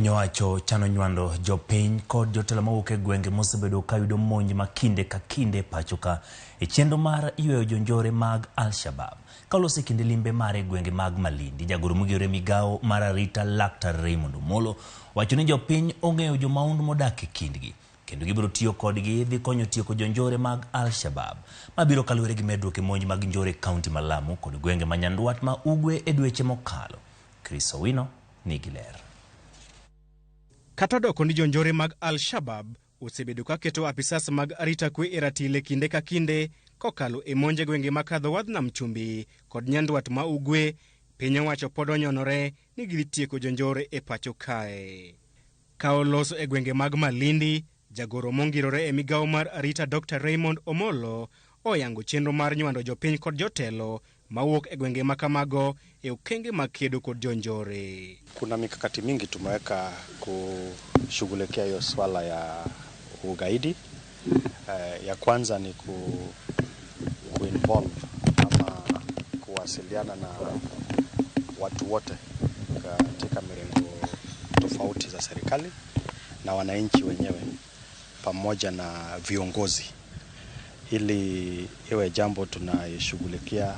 Piny owacho chano nywando jopiny kod jotelo mawuok e gwenge mosebedo ka yudo monj ma kinde ka kinde e pacho ka e chenro mar yweyo jonjore mag Al-Shabaab. Ka oloso e kinde limbe mare e gwenge mag Malindi, jagoro mogire migawo mar arita Laktar Raymond Omolo wacho ni jopiny ong'eyo jomaundu modak e kindgi kendo gibiro tiyo kodgi dhi konyo tieko jonjore mag Al-Shabaab. Ma biro kaluwore gi medruok e monj mag njore e kaunti ma Lamu kod gwenge ma Nyandwat ma Ugwe e dweche mokalo. Chris Owino nigi ler. Kata odoko ni jonjore mag Al-Shabaab osebedo ka keto apisas mag arita kwe e ratil e kinde ka kinde kokalo e monj e gwenge makadho wadh nam chumbi kod Nyandwat ma Ugwe, piny owacho pod onyonore ni gidhi tieko jonjore e pacho kae. Ka oloso e gwenge mag Malindi, jagoro mongirore e migawo mar arita Dr. Raymond Omolo oyango chenro mar nywando jopiny kod jotelo mawuok e gwenge ma kamago e okenge mag kedo kod jonjore. Kuna mikakati mingi tumeweka kushughulikia hiyo swala ya ugaidi. Ya kwanza ni kuinvolve ama kuwasiliana na watu wote katika mirengo tofauti za serikali na wananchi wenyewe pamoja na viongozi, ili iwe jambo tunaishughulikia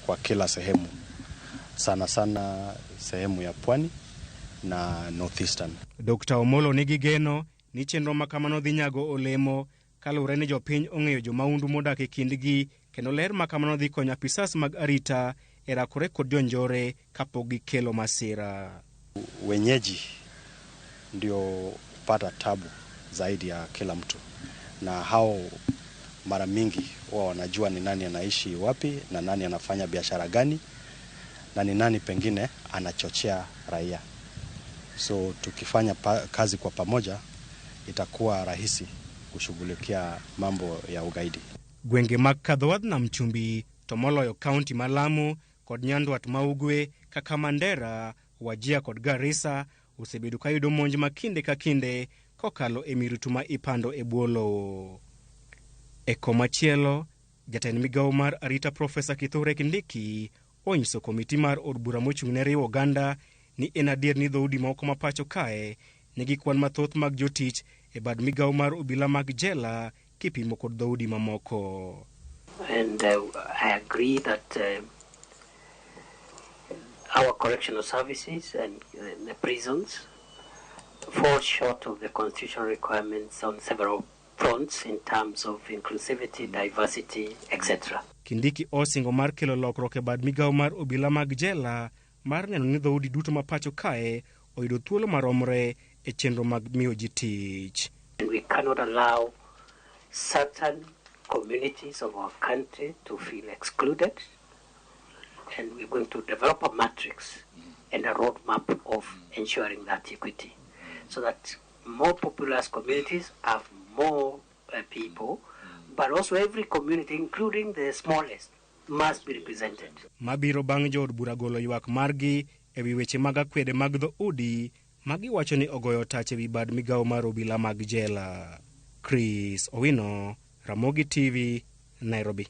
kwa kila sehemu, sana sana sehemu ya pwani na northeastern. Dr. Omolo nigi geno ni chenro ma kamano dhi nyago olemo kaluwore ni jopiny ong'eyo jomaundu modak e kindgi kendo ler ma kamano dhi konyo apisas mag arita e rakore kod jonjore kapok gikelo masira. Wenyeji ndio pata tabu zaidi ya kila mtu, na hao mara mingi huwa wanajua ni nani anaishi wapi na nani anafanya biashara gani na ni nani pengine anachochea raia. So tukifanya kazi kwa pamoja itakuwa rahisi kushughulikia mambo ya ugaidi. Gwenge mag kadho wadh nam chumbi to moloyo kaunti ma Lamu kod Nyandwat ma Ugwe kaka Mandera, Wajir kod Garissa osebedo ka yudo monj ma kinde ka kinde kokalo e mirutu ma ipando e bwo lowo. E komachielo, jatend migawo mar arita Profesa Kithure Kindiki onyiso komiti mar od bura mochung' ne riwo oganda ni en adier ni dhoudi moko ma pacho kae nigi kwan mathoth mag jotich e bad migawo mar obila mag jela kipimo kod dhoudi mamoko. And I agree that our correctional services and the prisons fall short of the constitutional requirements on several fronts in terms of inclusivity, diversity, etc. Kindiki osingo mar kelo lokruok e bad migawo mar obila mag jela mar neno ni dhoudi duto ma pacho kae oyudo thuolo maromre e chenro mag miyo ji tich. And we cannot allow certain communities of our country to feel excluded. And we're going to develop a matrix and a roadmap of ensuring that equity so that more populous communities have more people, but also every community, including the smallest, must be represented. Mabiro bang' jood bura golo ywak margi e wi weche mag akwede mag dhoudi ma giwacho ni ogoyo tach e wi bad migawo mar obila mag jela. Chris Owino, Ramogi TV, Nairobi.